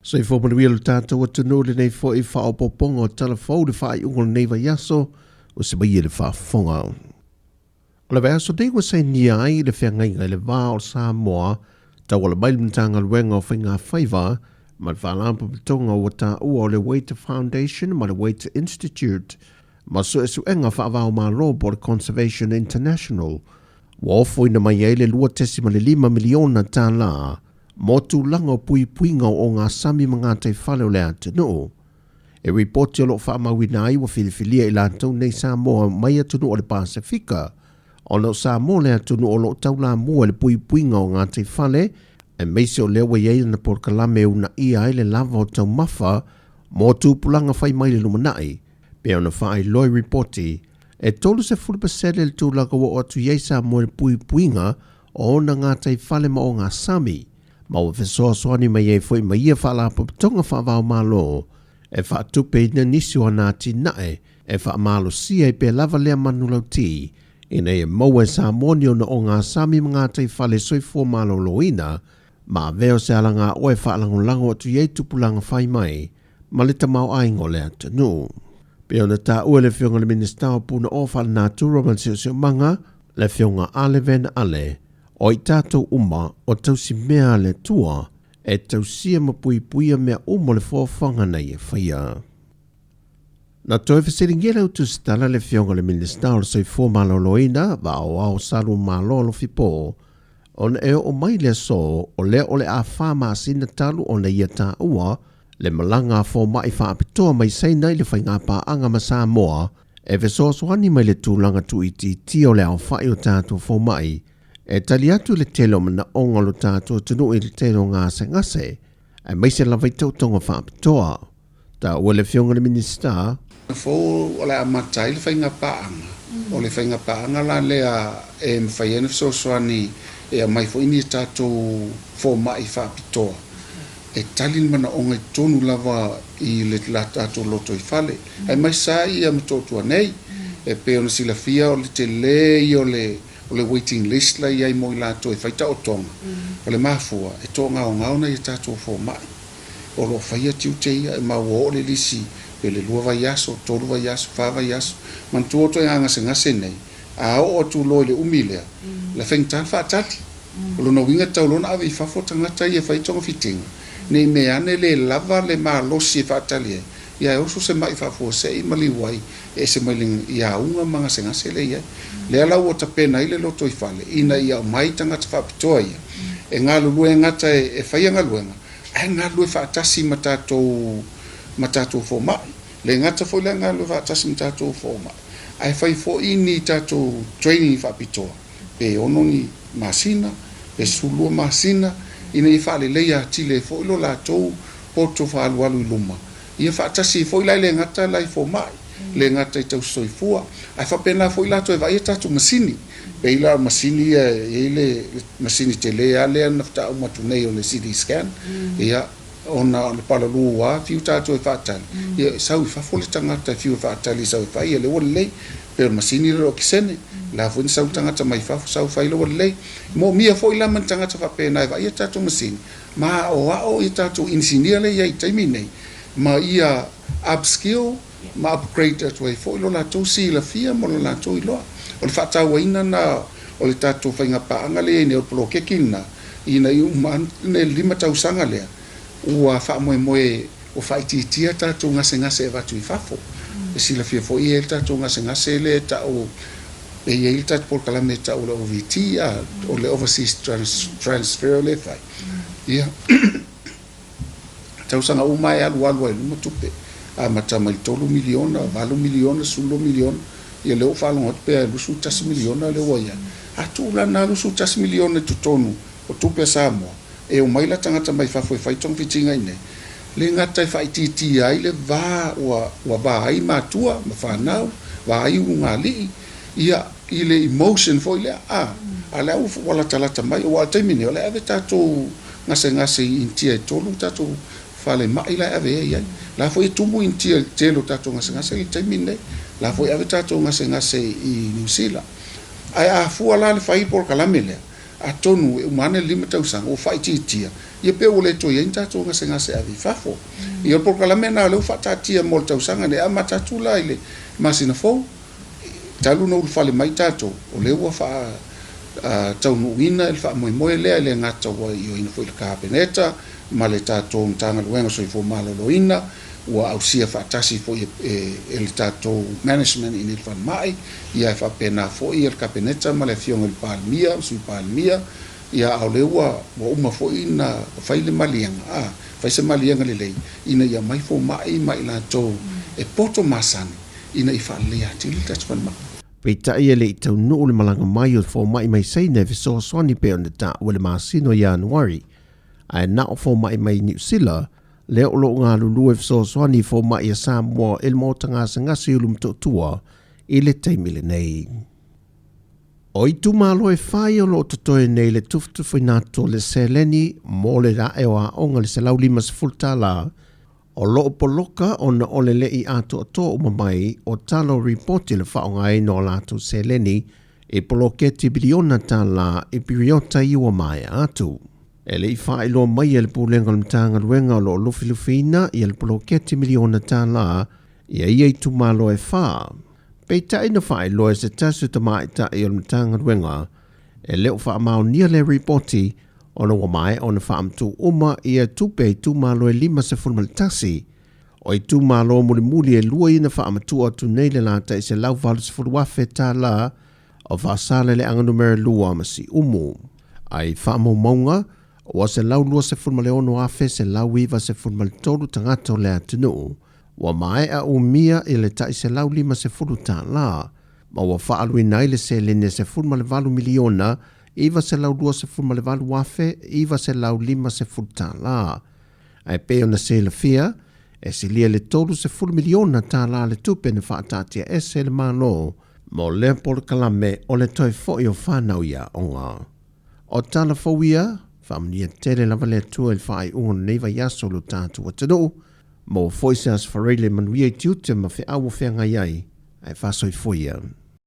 Soifua manuia lo tatou atunuu lenei foi faaopoopoga o Tala Fou le faaiuga o lenei vaiaso o se mai le faafofoga. O le vaiaso nei ua sainia ai le feagaiga i le va o Samoa tauala mai le Matagaluega o Faiga Faiva ma le Faalapotopotoga ua taua o le Waite Foundation ma le Waite Institute ma suesuega faava-o-Malo po o le Conservation International ua ofoina mai ai le $2.5 miliona tālā mo tulaga o puipuiga o ogasami ma gataifale o le atunuu. E ripoti o lo o faamauina ai ua filifilia i latou nei Samoa mai atunuu o le Pasefika, ona o Samoa le atunuu o lo o taulamua i le puipuiga o gataifale, aemaise o lea ua i ai ana polokalame e uunaia ai le lava o taumafa mo tupulaga fai mai le lumanai. Pei ona faailoa i ripoti, e 30% le tulaga ua oo atu i ai Samoa i le puipuiga o ona gataifale ma ogasami, ma ua fesoasoani mai ai foi ma ia faalapotopotoga faava-o-Malo e faatupeina nisi o ana atinae e faamalosia ai pea lava lea manulauti ina ia maua e Samoa ni ona ogasami ma gataifale soifua maloloina ma avea o se alagaoa e faalagolago atu i ai tupulaga fai mai ma le tamaoaiga o le atunuu. Pei ona taua e le Afioga i le Minisita o Punaoa Faalenatura ma le Siosiomaga, le Afioga Ale Van Ale, o i tatou uma o tausimea a le Atua e tausia ma puipuia mea uma o le foafoaga na ia faia. Na toe fesiligia le autusitala le Afioga i le Minisita o le Soifua Maloloina, Vaaoao Salu Malo Alofi Po, ona e oo mai le aso o lea o le a 4 masina talu ona ia taua le malaga a fomai faapitoa mai Saina i le faigapaaga ma Samoa e fesoasoani mai le tulaga tuuitiitia o le aofai o tatou fomai e tali atu le tele o manaoga o lo tatou atunuu i le tele o gasegase aemaise lava i tautoga faapitoa. Taua le Afioga i le Minisita. Fou o le amata ai le faiga paaga. O le faiga paaga la lea e mafai ai ona fesoasoani e aumai foi ni tatou fomai faapitoa e tali le manaoga i totonu lava i le tatou lotoifale. Aemaise sa ia Motootua nei, e pei ona silafia o le tele ia o le waiting list la i ai mo i latou e fai taotoga. O le mafua e toagaogao nai a tatou fomai o lo o faia tiute ia e maua oo le lisi pe le 2 vaiaso, 3 vaiaso, 4 vaiaso. Manatua o ituaiga gasegase nei, a oo atu loa i le umi lea, le faigata le faatali. O lona uiga e tatau loa ona ave i fafo tagata ia e fai togafitiga, ne i mea ane le lava le malosi e faatali ai, ia e oso se mai faafuasei ma liu ai e ese mai i auga ma gasegase lea i ai. Lea la ua tapena ai le lotoifale ina ia aumai tagata faapitoa ia e galulue gata e faia galuega, ae galulue faatasi ma tatou fomai. Le gata foi lea galulue faatasi ma tatou fomai, ae fai foi ni tatou training faapitoa pe 6 ni masina, pe 12 masina, ina ia faaleleia atili ai foi lo latou poto faaalualu i luma. Ia faatasi foi la e le gata la i fomai, le gata i tausisoifua, ae faapena foi latou e vaaia tatou masini. Pei la o masini ia e i ai le masini tele lava lea na faatoa uma atu nei o le CT scan. Ia, ona o le palalū lava fiu tatou e faatali, ia e sau i fafo le tagata e fiu e faatali e sau e fai, ia lea ua lelei. Pei o le masini lea o le okesene, la foi na sau le tagata mai fafo sau fai lea ua lelei. E moomia foi la ma ni tagata faapena e vaaia tatou masini ma aoao ia tatou inisinia lea e i ai i le taimi nei ma ia upskill ma upgrade atu ai foi lo latou silafia ma lo latou iloa. O le faatauaina lena o le tatou faiga paaga lea e i ai nei o le poloketi lena ina ia uma ane le 5 tausaga lea ua faamoemoe ua faaitiitia tatou gasegase e avatu i fafo. E silafia foi e i ai le tatou gasegase lea e tau e i ai le tatou polokalame e tau o le OVT, o le Overseas Transfer lea e fai. Ia, tausaga uma e alualu ai i luma tupe, amata mai le $3 miliona, $8 miliona, $12 miliona, ia lea ua faalogo atu pe $21 miliona lea ua i ai. A tuu la lena $21 miliona i totonu o tupe a Samoa, e omai la tagata mai fafo e fai togafitiga i inei, le gata e faaitiitia ai le va ua va ai matua ma fanau, va ai ulugalii, ia i le emotion foi lea, a lea ua latalata mai, aua o le taimi nei, o le ave tatou gasegase i Initia e tolu tatou falemai la e ave ai ai. La foi e tumu Initia i le tele o tatou gasegase i le taimi lenei. La foi e ave tatou gasegase i Niu Sila. Ae a fua la le fai polokalame lea, atonu e uma ane le 5 tausaga ua faaitiitia. Ia pe ua le toe i ai ni tatou gasegase e ave i fafo. Ia o le polokalame lena o lea ua faataatia mo le tausaga lenei. E amata atu la i le masina fou, talu ona ulufale mai tatou, o lea ua faataunuuina le faamoemoe lea, e le gata ua ioeina foi i le Kapeneta ma le tatou Matagaluega o Soifua Maloloina, ua ausia faatasi foi e le tatou management i inei i le falemai, ia e faapena foi le Kapeneta ma le Afioga i le Palemia ma Sui Palemia, ia a o lea ua uma foi ona fai le maliega, a fai se maliega lelei ina ia aumai fomai ma i latou e poto masani ina ia faaleleia atili le tatou falemai. Peitai e le i taunuu le malaga mai o fomai mai Saina e fesoasoani pei ona taua i le masina o Ianuari, ae na o fomai mai Niu Sila lea o lo o galulue e fesoasoani i fomai a Samoa i le maota gasegase i Ulumotootua i le taimi lenei. O itumalo e fai o lo o totoe nei le tufatufaina atu o le seleni mo le ae o aoga le $150 o lo o poloka ona o le le i atoatoa uma mai o tala o ripoti le faaaogaina o latou seleni i poloketi piliona tala i piriota i ua maea atu. E le i faailoa mai e le Pulega o le Matagaluega o lo o lufilufiina ia le poloketi miliona tala ia ia itumalo e 4. Peitai na faailoa e se tasi o tamaitai o le Matagaluega e le o faamaonia le ripoti ona ua maea ona faamatuu uma ia tupe a itumalo e 51. O itumalo mulimuli e 2 ia na faamatuu atu nei le latai $180,000 o Faasaleleaga numera 2 ma Siumu. Ai faamaumauga ua 126,193 tagata o le atunuu ua maea umia i le tai $150 ma ua faaluina ai le seleni e $18 miliona $928,950. Ae pei ona silafia, e silia le $30 miliona tala le tupe na faataatiaese e le Malo mo lea polokalame o le toe foi o whanau i aoga. O tala fou ia, faamanuia tele lava le Atua i le faaiuga o lenei vaiaso lo tatou atunuu, mo foi se aso faraile manuia i tiute ma feau o feagai ai, ae faasoifua ia.